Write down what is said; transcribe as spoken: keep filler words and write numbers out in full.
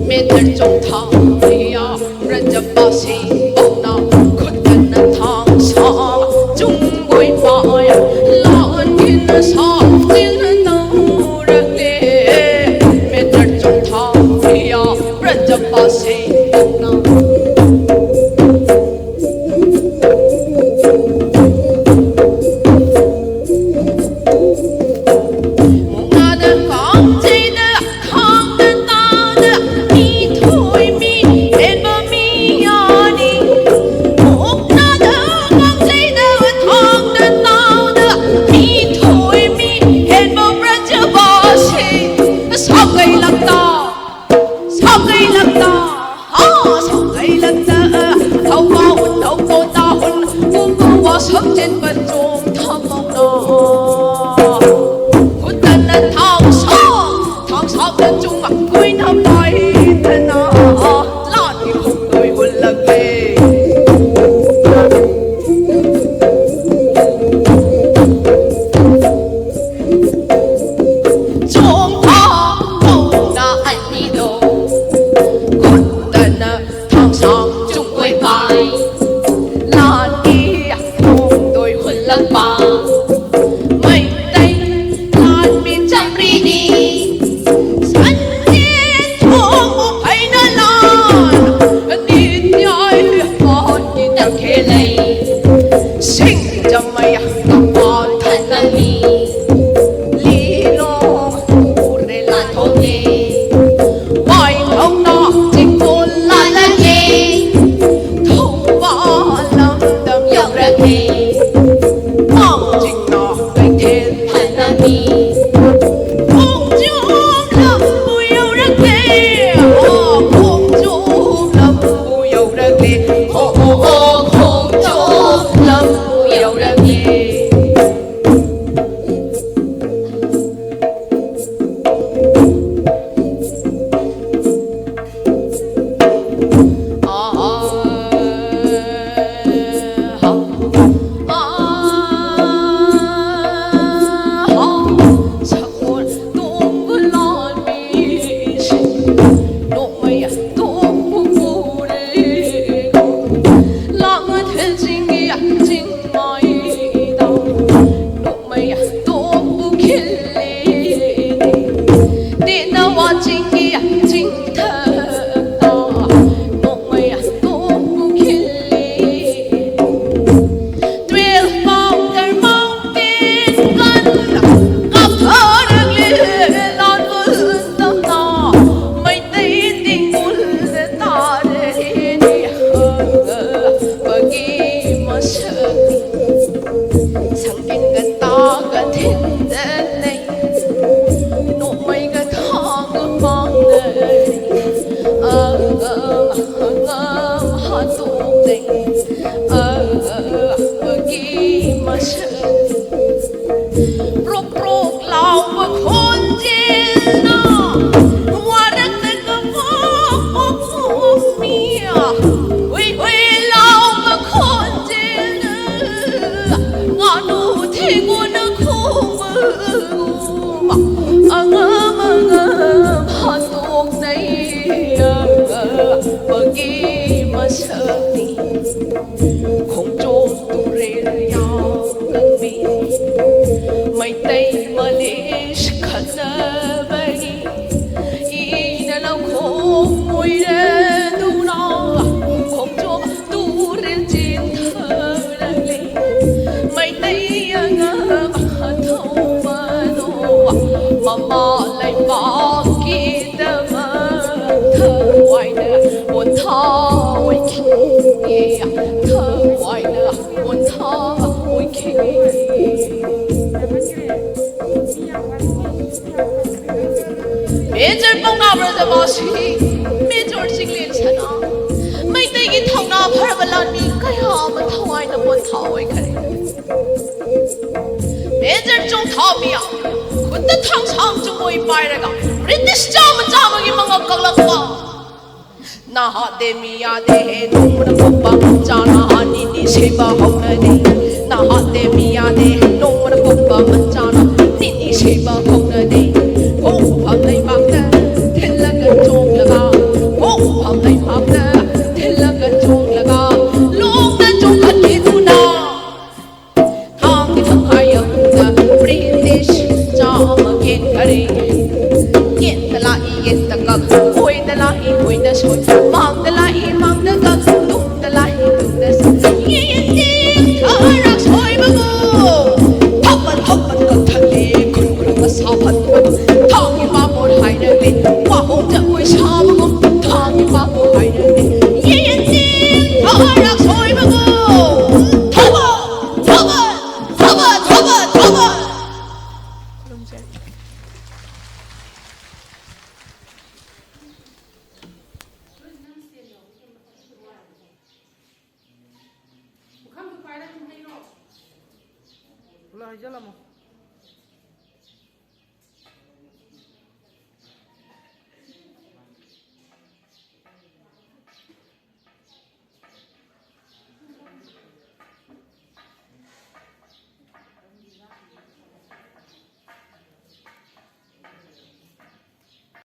Matter ꯆꯣꯡꯊꯥ ꯄ꯭ꯔꯖꯥꯕꯥꯁꯤ ꯄꯥꯎꯅ ꯈꯨꯠꯇꯅ ꯊꯥꯡ ꯁꯥ ꯆꯨꯡꯒꯣꯏ ꯄꯥꯏ ꯂꯥꯟꯒꯤꯅ ꯁꯥ ꯆꯤꯟ ꯇꯧꯔꯛꯂꯦ꯫ ꯃꯦꯇꯔ ꯆꯣꯡꯊꯥ ꯄ꯭ꯔꯖꯥꯕꯥꯁꯤ ꯄꯥꯎꯅ ꯁꯥꯎꯒꯩ ꯂꯝꯇꯥ, ꯁꯥꯎꯒꯩ ꯂꯝꯇꯥ, ꯍꯥ, ꯁꯥꯎꯒꯩ ꯂꯝꯇꯥ, ꯊꯧꯕꯥ ꯍꯨꯟ, ꯊꯧꯕꯣ ꯇꯥ ꯍꯨꯟ, ꯄꯨꯡꯕꯨ ꯋꯥꯁꯛ ꯆꯦꯟꯕ ꯆꯣꯡ ꯊꯝꯃꯧꯅ꯫ ꯍꯨꯠꯇꯅ ꯊꯥꯎ ꯁꯥ, ꯊꯥꯎ ꯁꯥꯎꯗ ꯆꯨꯝꯃ ꯀꯨꯏꯅ ꯄꯥꯏꯗꯅ, ꯂꯥꯟꯒꯤ ꯈꯣꯡꯂꯣꯏ ꯍꯨꯜꯂꯝꯃꯦ꯫ ꯆꯣꯡꯊꯥ ꯄꯥꯎꯅ ꯑꯅꯤꯗꯣ ꯈꯨꯠꯇꯅ ꯊꯥꯡꯁꯥꯡ ꯆꯨꯡꯒꯣꯏ ꯄꯥꯏ꯫ ꯂꯥꯟꯒꯤ ꯈꯣꯡꯗꯣꯏ ꯍꯨꯜꯂꯛꯄ ꯃꯩꯇꯩ ꯂꯥꯟꯃꯤ ꯆꯥꯝꯔꯤꯅꯤ꯫ ꯁꯟꯖꯦꯟ ꯊꯣꯡꯕꯨ ꯐꯩꯅ ꯂꯥꯟ ꯅꯤꯠꯌꯥꯏ ꯄꯥꯟꯒꯤ ꯇꯈꯦꯜ ꯂꯩ꯫ ꯁꯤꯡꯖꯃꯩ ꯃꯄꯥꯟ ꯊꯅꯃꯤ ꯂꯤꯂꯣꯡ ꯎꯔꯦ ꯂꯥꯟꯊꯣꯛꯂꯦ꯫ ꯆꯤꯡꯊꯛꯇ ꯅꯣꯡꯃꯩ ꯑꯇꯣꯞꯄ ꯈꯤꯜꯂꯤ꯫ Twelve Pounder Mountain Gun ꯀꯥꯞꯊꯔꯛꯂꯦ ꯂꯥꯟꯕ ꯇꯝꯅ꯫ ꯃꯩꯇꯩ ꯇꯤꯡꯒꯨꯜꯗ ꯇꯥꯔꯦꯅꯦ ꯍꯪꯉꯛꯄꯒꯤ ꯃꯁꯛ꯫ ꯁꯪꯒꯤꯟꯒ ꯇꯥꯒ ꯊꯤꯟꯗꯅꯩ, ꯅꯣꯡꯃꯩꯒ ꯊꯥꯒ ꯄꯥꯡꯅꯩ꯫ ꯑꯉꯝ ꯑꯉꯝ ꯍꯥꯠꯇꯣꯛꯅꯩ ꯑꯉꯛꯄꯒꯤ ꯃꯁꯛ꯫ ꯄ꯭ꯔꯣꯛ ꯄ꯭ꯔꯣꯛ ꯂꯥꯎꯕ ꯈꯣꯟꯖꯦꯜꯅ ꯋꯥꯔꯛꯇ ꯀꯄꯣꯛ ꯄꯣꯛ ꯈꯣꯡꯃꯤ꯫ ꯍꯨꯏ ꯍꯨꯏ ꯂꯥꯎꯕ ꯈꯣꯟꯖꯦꯜꯅ ꯉꯥꯅꯨ ꯊꯦꯡꯒꯨꯅ ꯈꯣꯡꯕꯒꯨꯝ ꯑꯉꯝ ꯑꯉꯝ ꯍꯥꯠꯇꯣꯛꯅꯩ ꯑꯉꯛꯄꯒꯤ ꯃꯁꯛꯅꯤ꯫ ꯈꯣꯡꯖꯣꯝ ꯇꯨꯔꯦꯜ ꯌꯥꯎ ꯂꯝꯕꯤ ꯃꯩꯇꯩ ꯃꯂꯦꯁ ꯈꯠꯅꯕꯒꯤ ꯏꯅ ꯂꯧꯈꯣꯡ ꯑꯣꯏꯔꯗꯨꯅ ꯈꯣꯡꯖꯣꯝ ꯇꯨꯔꯦꯜ ꯆꯦꯟꯊꯔꯛꯂꯤ꯫ ꯃꯩꯇꯩ ꯑꯉꯝ ꯑꯊꯧꯕꯗꯣ ꯃꯃꯥ ꯂꯩꯕꯥꯛꯀꯤꯗꯃꯛ ꯊꯋꯥꯏꯅ ꯄꯣꯟꯊꯥ ꯑꯣꯏꯈꯤ꯫ ꯊꯋꯥꯏꯅ ꯄꯣꯟꯊꯥ ꯑꯣꯏꯈꯤ꯫ ꯃꯦꯖꯔ ꯄꯥꯎꯅꯥ ꯕ꯭ꯔꯖꯕꯥꯁꯤ, ꯃꯦꯖꯔ ꯆꯤꯡꯂꯦꯟ ꯁꯅꯥ, ꯃꯩꯇꯩꯒꯤ ꯊꯧꯅꯥ ꯐꯔꯕ ꯂꯥꯟꯃꯤ ꯀꯌꯥ ꯑꯃ ꯊꯋꯥꯏꯅ ꯄꯣꯟꯊꯥ ꯑꯣꯏꯈ꯭ꯔꯦ꯫ ꯃꯦꯖꯔ ꯆꯣꯡꯊꯥ ꯃꯤꯌꯥ, ꯈꯨꯠꯇ ꯊꯥꯡꯁꯥꯡ ꯆꯨꯃꯣꯏ ꯄꯥꯏꯔꯒ ꯕ꯭ꯔꯤꯇꯤꯁ ꯆꯥꯃ ꯆꯥꯃꯒꯤ ꯃꯉꯛ ꯀꯛꯂꯛꯄ ꯅꯍꯥ ꯗꯦꯃꯤꯌꯥꯗꯦ ꯅꯣꯡꯃꯅ ꯄꯣꯛꯄ ꯃꯆꯥ ꯅꯍꯥ ꯅꯤꯅꯤ ꯁꯤꯕ ꯍꯧꯅꯗꯦ꯫ ꯅꯍꯥ ꯗꯦꯃꯤꯌꯥꯗꯦ ꯅꯣꯡꯃꯅ ꯄꯣꯛꯄ ꯃꯆꯥꯅ ꯅꯤꯅꯤ ꯁꯤꯕ ꯍꯧꯅꯗꯦ꯫ ꯄꯣꯛꯐꯝ ꯂꯩꯕꯥꯛꯇ ꯊꯤꯜꯂꯒ ꯆꯣꯡꯂꯒ, ꯄꯣꯛꯐꯝ ꯂꯩꯕꯥꯛꯇ ꯊꯤꯜꯂꯒ ꯆꯣꯡꯂꯒ, ꯂꯣꯡꯅ ꯆꯣꯡꯈꯠꯈꯤꯗꯨꯅ ꯊꯥꯡꯒꯤ ꯇꯪꯈꯥꯏ ꯑꯍꯨꯝꯗ ꯕ꯭ꯔꯤꯇꯤꯁ ꯆꯥꯝꯃ ꯌꯦꯟꯈꯔꯦ꯫ ꯌꯦꯟꯗ ꯂꯥꯛꯏ, ꯌꯦꯟꯗ ꯀꯛ, ꯑꯣꯏꯗ ꯂꯥꯛꯏ ꯑꯣꯏꯗ ꯁꯣꯏ, ꯃꯥꯡꯗ ꯂꯥꯛꯏ ꯃꯥꯡꯗ ꯀꯛ, ꯇꯨꯡꯗ ꯂꯥꯛꯏ ꯇꯨꯡꯗ ꯁꯣꯏ꯫ ꯌꯦꯟ ꯌꯦꯟ ꯊꯔꯥꯛ ꯁꯣꯏꯕꯒꯨꯝ꯫ ꯊꯣꯛꯄ ꯊꯣꯛꯄ ꯀꯛꯊꯠꯂꯤ ꯈꯨꯔꯨ ꯈꯨꯔꯨ ꯃꯁꯥ ꯐꯠꯇꯕ꯫ ꯊꯥꯡꯒꯤ ꯄꯥꯐꯣꯔ ꯍꯥꯏꯔꯛꯂꯤ ꯋꯥꯍꯣꯡ ꯖꯒꯣꯏ ꯁꯥꯕꯒꯨꯝ꯫ ꯊꯥꯡꯒꯤ ꯄꯥꯐꯣꯔ ꯍꯥꯏꯔꯛꯂꯤ ꯌꯦꯟ ꯌꯦꯟ ꯊꯔꯥꯛ ꯁꯣꯏꯕꯒꯨꯝ꯫ ꯊꯧꯕ ꯊꯧꯕ ꯊꯧꯕ ꯊꯧꯕ ꯊꯧꯕ꯫ ꯄꯨꯂꯞ ꯍꯩꯖꯤꯜꯂꯝꯃꯣ꯫